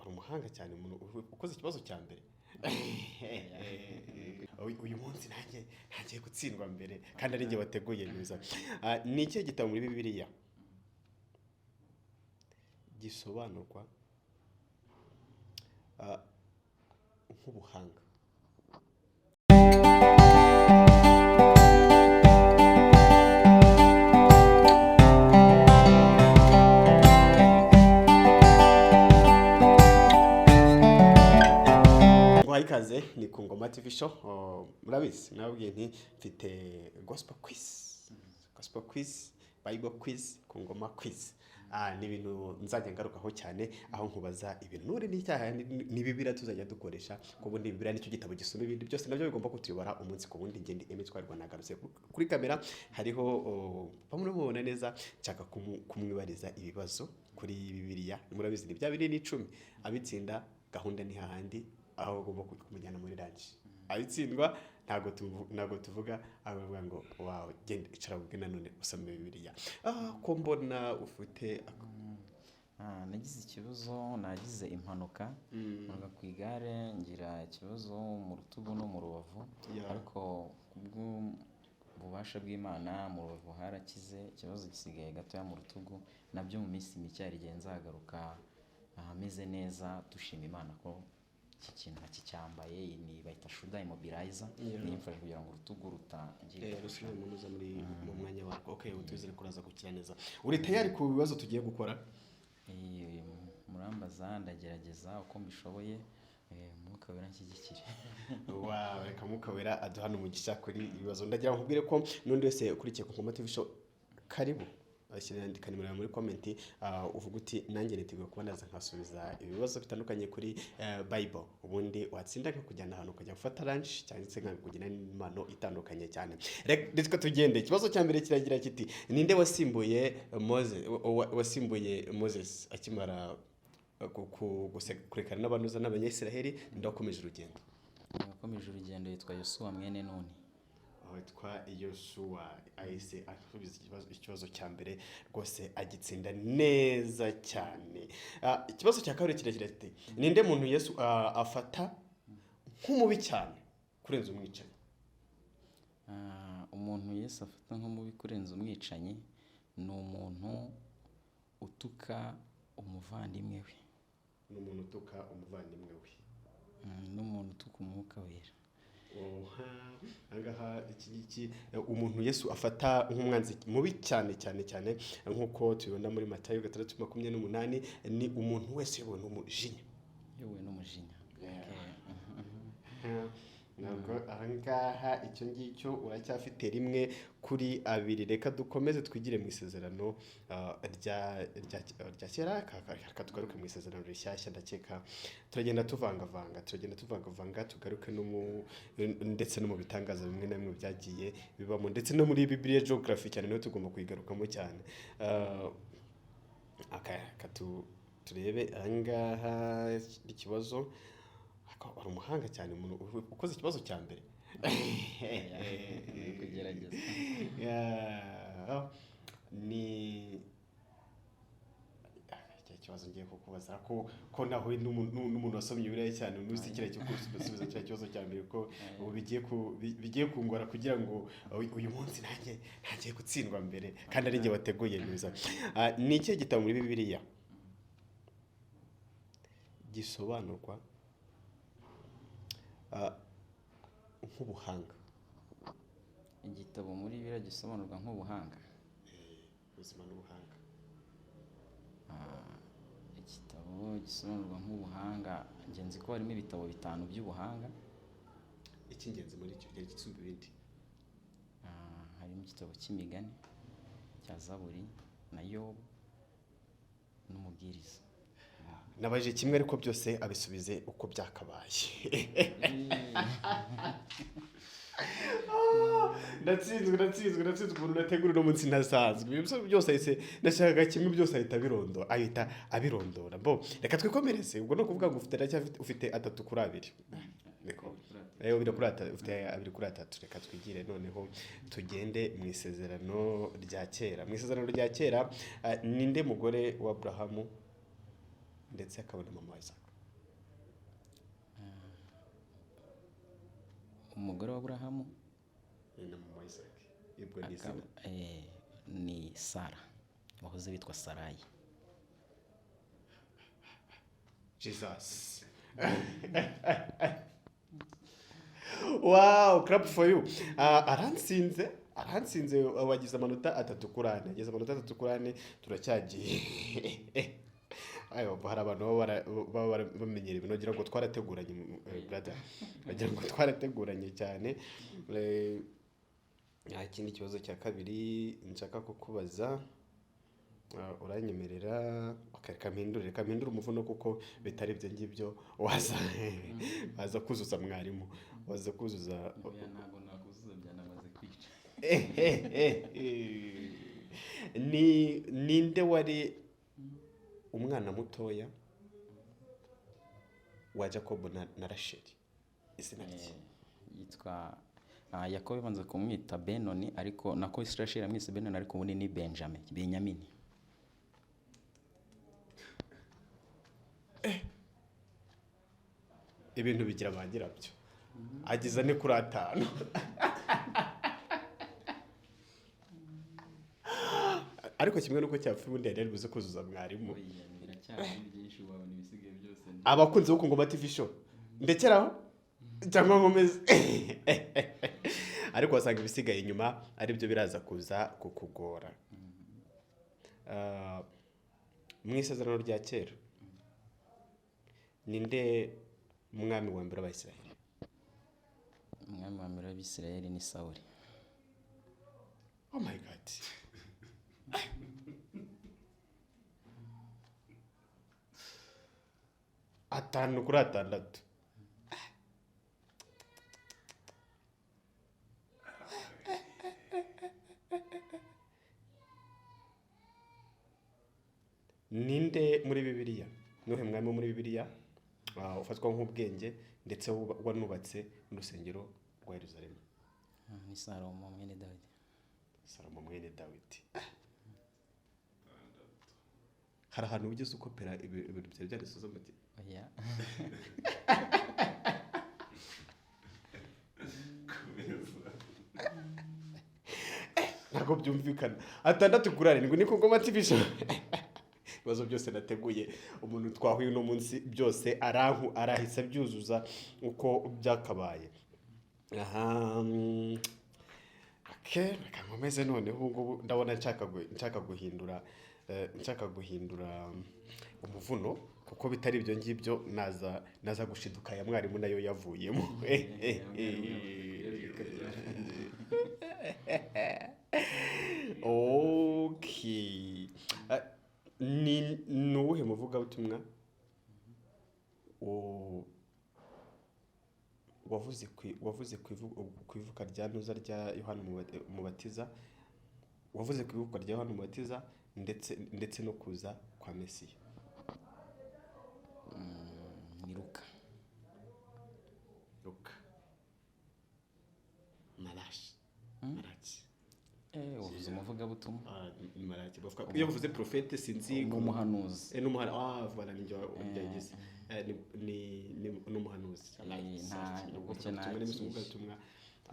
Uri umuhanga cyane, umuntu ukoze ikibazo cya mbere. Uyu munsi nanjye ntangiye gutsindwa mbere kandi ari njye wateguye neza. Ni ikihe gitabo muri Bibiliya gisobanurwa nk'ubuhanga? Nguhaye ikaze, ni ku Ngoma TV Show. Oh, murabizi nababwiye nti mfite gospel quiz, gospel quiz, Bible quiz, ku Ngoma quiz. Ni ibintu nzajya ngarukaho cyane, aho nkubaza ibintu nuri n'icyaha ni Bibiliya tuzajya dukoresha, kuko ubundi Bibiliya nicyo gitabo gisoma ibindi byose, nabyo bigomba kutuyobora umunsi ku wundi. Ngende Emmy Twarwa, nagarutse kuri kamera, hariho, oh, bamwe mubona neza, nshaka kumwibariza ibibazo kuri Bibiliya. Murabizi ni bya biri n'icumi, abitsinda gahunda ni hahandi aho ugomba kumujyana muri lunch, abitsindwa ntabwo tuvuga, abavuga ngo wawe genda icara wige nanone usome Bibiliya. Ko mbona ufite Nagize ikibazo, nagize impanuka, mpanuka ku igare, ngira ikibazo mu rutugu no mu rubavu, ariko kubw'ububasha bw'Imana mu rubavu harakize, ikibazo gisigaye gatoya mu rutugu, nabyo mu minsi mike hari igihe nzagaruka ameze neza. Dushima Imana ko iki kintu ntakicyambaye. Iyi ni bayita shoulder immobilizer, niyo imfasha kugira ngo urutugu rutangirika. Rusubire mu nuza muri mu mwanya warwo. Okay, utwizere kuraza gukira neza. Uri tayari ku bibazo tugiye gukora? Murambaza ndagerageza uko mbishoboye, Umwuka Wera nshyigikire. Wow, reka Mwuka Wera aduhana umugisha kuri ibibazo. Ndagira ngo nkubwire ko n'undi wese ukurikiye ku Ngoma TV Show, karibu. Ashyira, yandika nimero yawe muri comment, uvuga uti nanjye niteguye kuba naza nkasubiza ibibazo bitandukanye kuri Bible. Ubundi watsinda nkakujyana ahantu ukajya gufata lunch, cyangwa se nkakugira n'impano itandukanye cyane. Reka tugende. Ikibazo cya mbere kiragira kiti: ninde wasimbuye Moses, wasimbuye Moses akimara kurekana n'abanuza n'Abanyayisiraheli? Ninde wakomeje urugendo? Wakomeje urugendo yitwa Yosuwa mwene Nuni. Witwa Yosuwa ahise asubiza ikibazo cya mbere rwose agitsinda neza cyane. Ikibazo cya kabiri kirekire kiti: ninde muntu Yesu afata nk'umubi cyane kurenza umwicanyi? Umuntu Yesu afata nk'umubi kurenza umwicanyi ni umuntu utuka umuvandimwe we. Ni umuntu utuka umuvandimwe we. N'umuntu utuka Umwuka Wera. Oha, ahangaha iki ngiki, umuntu Yesu afata nk'umwanzi mubi cyane cyane cyane, nk'uko tubibona muri Matayo 6:28, ni umuntu wese uyobowe n'umujinya. Yobowe n'umujinya. Yeah. Ntabwo ahangaha icyo ngicyo uracyafite 1-2. Reka dukomeze twigire mu isezerano rya kera, reka tugaruke mu isezerano rishyashya. Ndakeka turagenda tuvangavanga, tugaruke no mu ndetse no mu bitangaza bimwe na bimwe byagiye bibamo, ndetse no muri Bibiliya geography cyane, niyo tugomba kuyigarukamo cyane. Aka turebe ahangaha ikibazo. Uri umuhanga cyane, umuntu ukoze ikibazo cya mbere. Kugerageza. Yeah. Ni icyo kibazo ngiye kukubaza, ko nahuye n'umuntu wasomye Bibiliya cyane umunsi kiriya cyo gusubiza kiriya kibazo cya mbere, ko ubu bigiye kungora kugira ngo uyu munsi nanjye ntangiye gutsindwa mbere kandi ari njye wateguye neza. Ni ikihe gitabo muri Bibiliya gisobanurwa nk'ubuhanga? Igitabo muri Bibiliya gisobanurwa nk'ubuhanga? Ubuzima n'ubuhanga. Igitabo gisobanurwa nk'ubuhanga, njye nzi ko harimo ibitabo bitanu by'ubuhanga. Icy'ingenzi muri icyo gihe gisumba ibindi? Harimo igitabo cy'Imigani, cya Zaburi na Yobu n'Umubwiriza. Nabajije kimwe ariko byose abisubize uko byakabaye. Ndatsinzwe, ndatsinzwe, ndatsinzwe! Umuntu nategura uno munsi ntasanzwe. Ibyo byose ahise, nashakaga kimwe byose ahita abirondora, ahita abirondora. Bo reka twikomereze. Ubwo ni ukuvuga ngo ufite, aracyafite, ufite 3-2, niko? 2-3, ufite 2-3. Reka twigire noneho tugende mu isezerano rya kera. Mu isezerano rya kera, ninde mugore wa Aburahamu ndetse akaba na mama wa Isaka? Umugore wa Aburahamu Na mama wa Isaac, ubwo ni izina. Ni Sara wahoze witwa Sarayi. Jesus, wow, clap for you. Arantsinze, arantsinze, wagize amanota 3 kuri 4, yagize amanota 3 kuri 4. Turacyagiye. Ayo, hari abantu baba bamenyera ibintu, wagira ngo twarateguranye, brother, wagira ngo twarateguranye cyane. Nta kindi kibazo cya kabiri nshaka kukubaza. Uranyemerera? Okay, reka mpindure umuvuno kuko bitari ibyo ngibyo waza kuzuza mwarimu, waza kuzuza. Oya, ntabwo nakuzuza, byanamaze kwica. Ni ninde wari umwana mutoya wa Jacob na Rasheli, izina rye? Yitwa Yakobo ibanza kumwita Benoni, ariko nako Israel yamwise Benoni, ariko ubundi ni Benjamin, Benyamini. Ibintu bigira ba nyirabyo. Ageze 4 kuri 5, ariko kimwe n'uko cyapfa, ubundi yari buze kuzuza mwarimu. Oya, biracyari byinshi, wabona ibisigaye byose. Abakunzi bo ku Ngoma TV Show, ndekeraho cyangwa nkomeze? Ariko wasanga ibisigaye inyuma aribyo biraza kuza kukugora. Mu Isezerano rya Kera, ninde mwami wa mbere w'Abayisiraheli? Umwami wa mbere w'Abisirayeli ni Sawuli. Oh my God, 5 kuri 6. Ninde muri Bibiliya, nuhe mwami wo muri Bibiliya ufatwa nk'ubwenge ndetse wanubatse n'urusengero rwa Yerusalemu? Ni Salomo mwene Dawidi. Salomo mwene Dawidi. Hari ahantu wigeze ukopera ibintu byari byanditse muti? Oya. Komeza. Ntabwo byumvikana. 6 kuri 7. Ni ku Ngoma TV Show. Ibibazo byose nateguye, umuntu twahuye uno munsi byose aranku arahise abyuzuza uko byakabaye. Aha, okay, reka nkomeze noneho. Ubu ngubu ndabona nshaka guhindura umuvuno, kuko bitari ibyo ngibyo naza gushiduka ya mwarimu nayo yavuyemo. Okay. Ni uwuhe muvugabutumwa wavuze ku ivuka rya ntuza rya Yohana Umubatiza, wavuze ku ivuka rya Yohana Umubatiza ndetse no kuza kwa Mesiya? Ni Luka. Luka, Malashi, Malaki. Wavuze umuvugabutumwa. Ah, ni Malaki. Bavuga iyo bavuze prophète, sinzi. Ni umuhanuzi. N'umuhanuzi, ah voilà, ninjye byagize. Ni umuhanuzi. Nta- Ni icyo umuvugabutumwa, ni nakishe. umuvugabutumwa.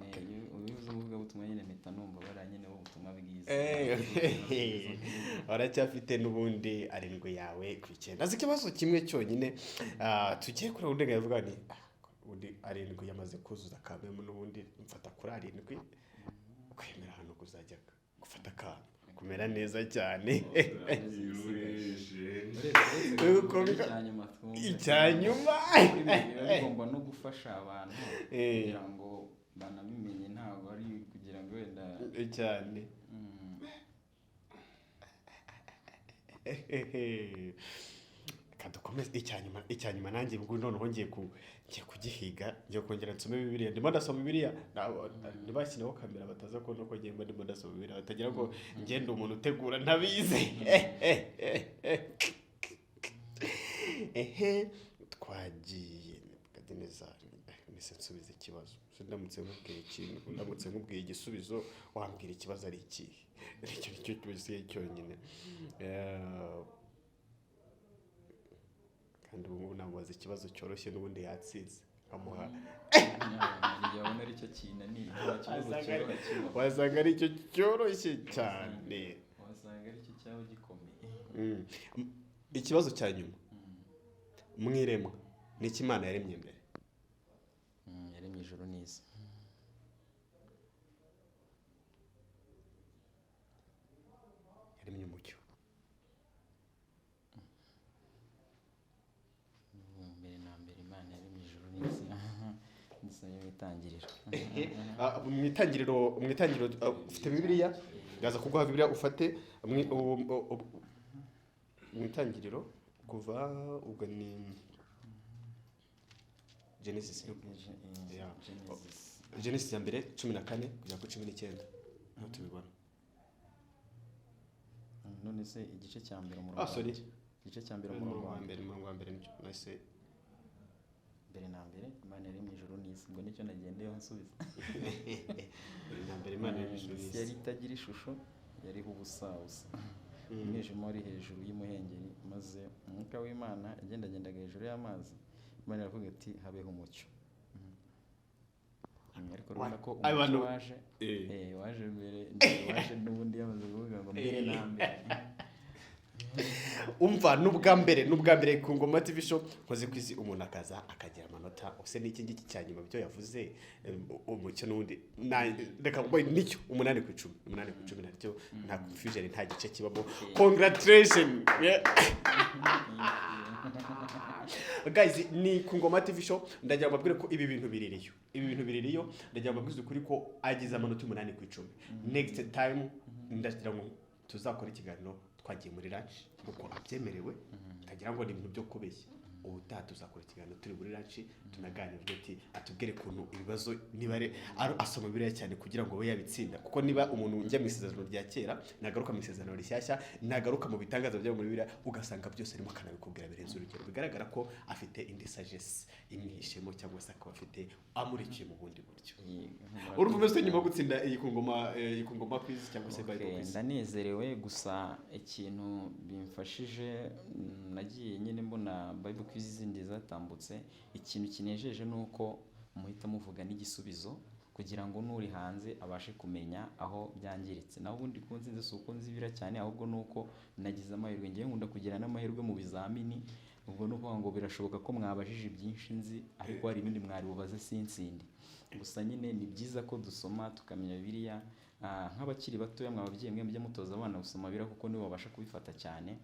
Eh, iyo ubivuze umuvugabutumwa nyine mpita numva bariya nyine ubutumwa bwiza. Baracyafite n'ubundi 7 yawe ku 9. Azi ikibazo kimwe cyonyine. Tugiye kuri undi nkavuga ni undi 7 yamaze kuzuza kamemu, n'ubundi mfata kuri 7, kwemera ahantu kuzajya gufata akantu kumera neza cyane. Icyanyuma twumve. Icyanyuma. Biba bigomba no gufasha abantu kugira ngo banabimenye, ntabwo ari kugira ngo wenda cyane. Reka dukomeze icyanyuma. Icyanyuma nanjye ubwo noneho ngiye kugihiga, ngiye kongera nsome Bibiliya. Ndimo ndasoma Bibiliya. Ntibashyireho kamera bataza kubona ko ngenda ndimo ndasoma Bibiliya, batagira ngo ngende umuntu utegura ntabizi. Ehe, twagiye. Nebukadinezari. Mbese nsubiza ikibazo. Se ndamutse nkubwiye ikintu, ndamutse nkubwiye igisubizo, wambwira ikibazo ari ikihe? Icyo nicyo gisigaye cyonyine. Kandi ubu ngubu namubaza ikibazo cyoroshye, n'ubundi yatsinze. Amuha. Igihe abona aricyo kinaniye, nta kibazo cyoroha kibaho. Wasanga aricyo cyoroshye cyane. Wasanga aricyo cyaba gikomeye. Ikibazo cya nyuma: mu iremwa, ni iki Imana yaremye mbere? Yaremye ijuru n'isi. Yaremye umucyo. Mbere na mbere Imana yaremye ijuru n'isi, ndisomye mu Itangiriro. Ah, mu itangiriro, ufite Bibiliya? Ndaza kuguha Bibiliya ufate mu Itangiriro, kuva ubwo ni Genesis. Yeah. Genesis. Genesis ya mbere, 14 kugera kuri 19, niho tubibona. None se igice cya mbere, umurongo Ah, sorry. wa mbere. Igice cya mbere, umurongo umurongo wa wa mbere. mbere, umurongo wa mbere nicyo nahise. Mbere na mbere Imana yaremye ijuru n'isi, ubwo nicyo nagendeyeho nsubiza. Mbere na mbere Imana yaremye ijuru Isi n'isi. yari itagira ishusho, yariho ubusa busa. Umwijima wari hejuru y'umuhengeri, maze umwuka w'Imana yagendagendaga hejuru y'amazi. Imana iravuga iti: "Habeho umucyo." Ariko urabona ko umucyo waje waje mbere, waje n'ubundi yamaze kuvuga ngo mbere na mbere. Umva, n'ubwa mbere ku Ngoma TV Show nkoze ku isi, umuntu akaza akagira amanota use n'iki ngiki cya nyuma byo yavuze, umucyo n'ubundi reka ngo nicyo, 8 ku 10, 8 ku 10 naryo, nta confusion, nta gice kibamo. Congratulation. Yeah. Guys, ni ku Ngoma TV Show. Ndagira ngo mbabwire ko ibi bintu biririyo, ibi bintu biririyo. Ndagira ngo mbabwize ukuri ko agize amanota 8 ku 10. Next time ndagira ngo tuzakora ikiganiro twagiye muri lunch, kuko abyemerewe, utagira ngo ni ibintu byo kubeshya. Ubutaha tuzakora ikiganiro turi muri lunch, tunaganira ati atubwire ukuntu ibibazo niba ari asoma Bibiliya cyane kugira ngo abe yabitsinda, kuko niba umuntu njya mu Isezerano rya Kera, nagaruka mu Isezerano Rishyashya, nagaruka mu bitangaza byo muri Bibiliya, ugasanga byose arimo akanabikubwira birenze urugero, bigaragara ko afite indi sagesse imwihishemo, cyangwa se akaba afite amurikiye mu bundi buryo. Urumva umeze nyuma yo gutsinda iyi ku Ngoma quiz cyangwa se Bible quiz? Ndanezerewe. Gusa ikintu bimfashije, nagiye nyine mbona Bible quiz zindi zatambutse, ikintu kinejeje ni uko muhita muvuga n'igisubizo kugira ngo n'uri hanze abashe kumenya aho byangiritse. Naho ubundi ko nzinze si uko nzibira cyane, ahubwo ni uko nagize amahirwe. Ngewe nkunda kugira n'amahirwe mu bizamini. Ubwo ni ukuvuga ngo birashoboka ko mwabajije byinshi nzi, ariko hari ibindi mwari bubaze sinsinde. Gusa nyine ni byiza ko dusoma tukamenya Bibiliya. Nk'abakiri batoya, mwa babyeyi mwe, mujye mutoza abana gusoma Bibiliya kuko nibo babasha kubifata cyane.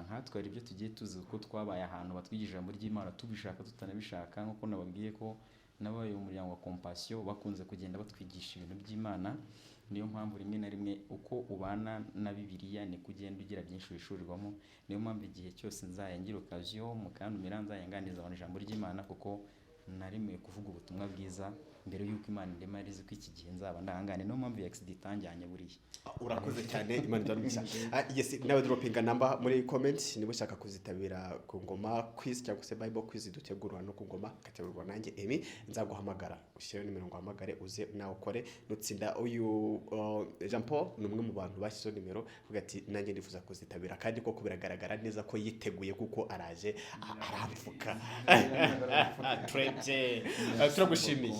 Nkatwe hari ibyo tugiye tuzi kuko twabaye ahantu batwigisha ijambo ry'Imana tubishaka tutanabishaka, nk'uko nababwiye ko nabaye mu muryango wa Compassion, bakunze kugenda batwigisha ibintu by'Imana. Niyo mpamvu rimwe na rimwe uko ubana na Bibiliya niko ugenda ugira byinshi wishurirwamo. Niyo mpamvu igihe cyose nzajya ngira occasion mukantumira, nzajya nganiriza abantu ijambo ry'Imana, kuko naremewe kuvuga ubutumwa bwiza. Mbere y'uko Imana indema yari izi ko iki gihe nzaba ndahangane. Niyo mpamvu iyi accident itanjyanye buriya. Urakoze cyane, Imana idarumisha. Yes, nawe dropinga number muri comment niba ushaka kuzitabira ku Ngoma quiz cyangwa se Bible quiz dutegurwa no ku Ngoma, gategurwa nanjye Emi. Nzaguhamagara, ushyire nimero ngo uhamagare, uze nawe ukore. Nutsinda, uyu Jean Paul ni umwe mu bantu bashyizeho nimero avuga ati nanjye ndifuza kuzitabira, kandi koko biragaragara neza ko yiteguye, kuko araje aramfuka. Très bien. Turagushimiye.